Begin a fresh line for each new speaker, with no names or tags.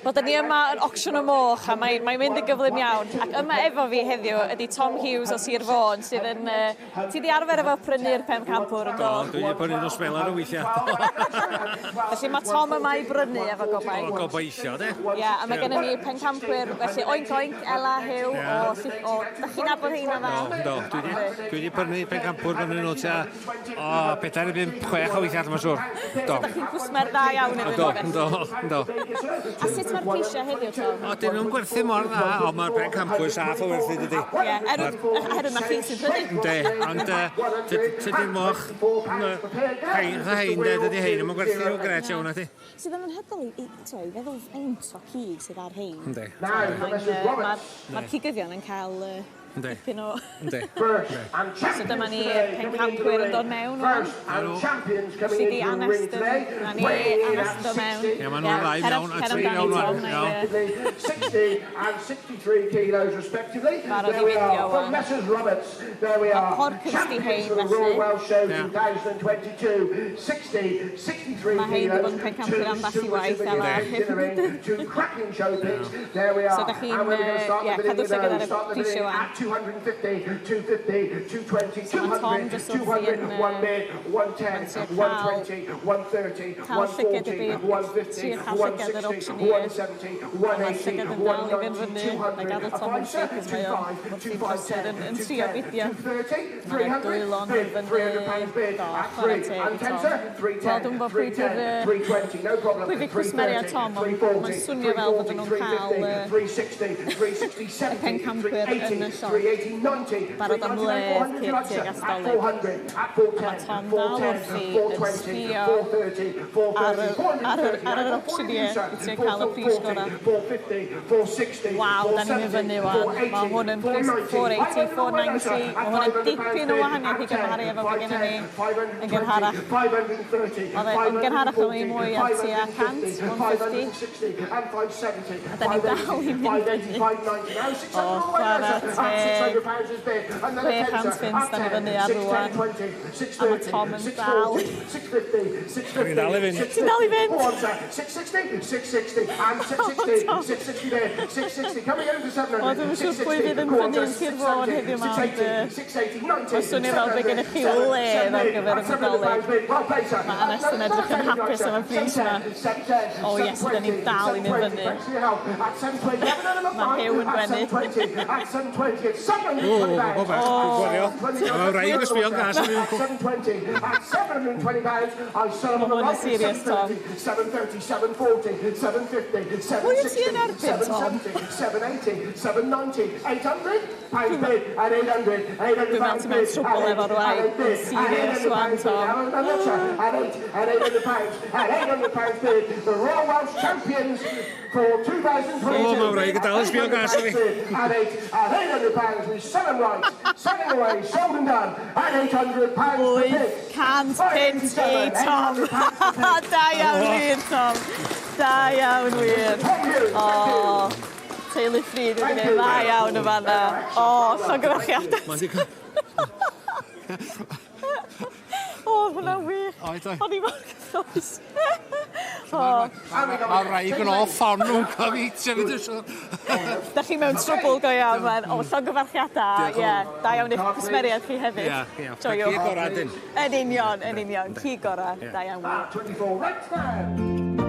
Wel, da ni yma yn Ocsiwn y Moch a mae'n mae mynd yn gyflym iawn. Ac yma efo fi heddiw ydy Tom Hughes o Sir Fôn sydd yn... Uh, ti di arfer efo prynu'r pencampwr yn do?
Do, dwi wedi prynu nhw sbelar o weithiau.
Felly mae Tom yma i brynu efo gobaith.
O, gobeithio, de.
Ie, yeah, a mae gennym ni pencampwyr, felly oink oink, Ela, Huw, yeah. o, o, da chi'n nabod heina dda?
Do, do, dwi wedi, dwi wedi prynu pencampwr fan nhw tua, o, pedair i bump, chwech o weithiau, mae'n siŵr.
Do. So, da chi'n gwsmer dda iawn iddyn
nhw. Do, do.
A sut mae'r prisiau heddiw, Tom?
O, dyn nhw'n gwerthu mor dda, ond mae'r pencampwyr saff o werthu, dydy.
Ie, er na chi sy'n prynu.
Ynddi, ond tydi'r moch, hein, hein, de, dydy hein, mae'n gwerthu nhw'n gret iawn, ydy.
Sydd yn anhygoel i, i, i feddwl faint o cig sydd ar hein.
Ynddi.
Mae'r cigyddion yn cael dipyn o...
Ynddi.
So dyma ni pencampwyr yn dod mewn wan. Felly di Anest yn... Na ni, Anest yn dod mewn.
Ie, maen nhw'n ddau mewn a tri mewn wan. Iawn.
Barod i fideo wan. Mae porc yn sti hein felly. Mae hein wedi bod yn pencampwyr ambell i waith fel arall. So da chi'n yeah, cadw llygad ar y prisio wan. So mae Tom jyst wrthi yn mae'n trio cael, cael llygad y byd, trio cael llygad yr auctioneer. Ond mae'r llygad yn dal i fynd fyny. Na gadael Tom yn lle, cos mae o'n wrthi'n brysur yn, yn trio bidio. Mae'r dwylo'n mynd fyny. Do, chwarae teg i Tom. Wel, dwi'n gwybod pwy di'r pwy 'di cwsmeriaid Tom, ond mae'n swnio fel bod nhw'n cael y pencampwyr yn y siop. Barod am wledd tuag at Dolig. A mae Tom dal wrthi yn sbio ar yr, ar yr, ar yr auctioneer i trio cael y pris gorau. Waw, da ni'n mynd fyny wan. Mae hwn yn pris 480, 490. Mae hwn yn dipyn o wahaniaeth i gymharu efo be gennym ni yn gynharach. Oedd e, yn gynharach oedd ni mwy ar tua 100, 150. A da ni dal i mynd fyny. O, chwarae teg. 600 punt da ni fyny ar rwan. A mae Tom yn dal.
Dwi'n dal i fynd.
Ti'n dal i fynd? O, Tom. O, dwi'm yn siŵr pwy fydd yn ffynnu yn Sir Fôn heddiw 'ma, ond mae'n swnio fel bod gennych chi wledd ar gyfer y Nadolig. Mae Anest yn edrych yn hapus am y pris 'ma. O, yes, da ni'n dal i mynd fyny. Mae Huw yn gwenu.
O, o, bach, dwi'n gwario. Mae rhaid yn sbio'n gas ar un.
Mae hwn yn serious, Tom. Pwy wyt ti yn erbyn, Tom? Dwi'n meddwl ti mewn trwbl efo'r wraig. Yn serious wan, Tom.
O, mae wraig yn dal yn sbio'n gas ar fi.
£800 i Tom. Da iawn wir, Tom. Da iawn wir. O, teulu ffridd wedi gwneud dda iawn yn fanna. O, llongyfarchiadau.
Mae'n di cael...
O, oedd hwnna'n wych.
Oedd, oedd.
O'n i mor gyffrous. O.
Mae'r rhaid yn off on nhw'n cael fi, ti'n mynd yn
Da chi mewn trwbl go iawn, man. O, llongyfarchiadau. Ie, da iawn i'ch cwsmeriaid chi hefyd.
Ie, ie.
Joiwch.
Cig gorau, dyn.
Yn union, yn union. Cig gorau. Da iawn wir.
24 right now.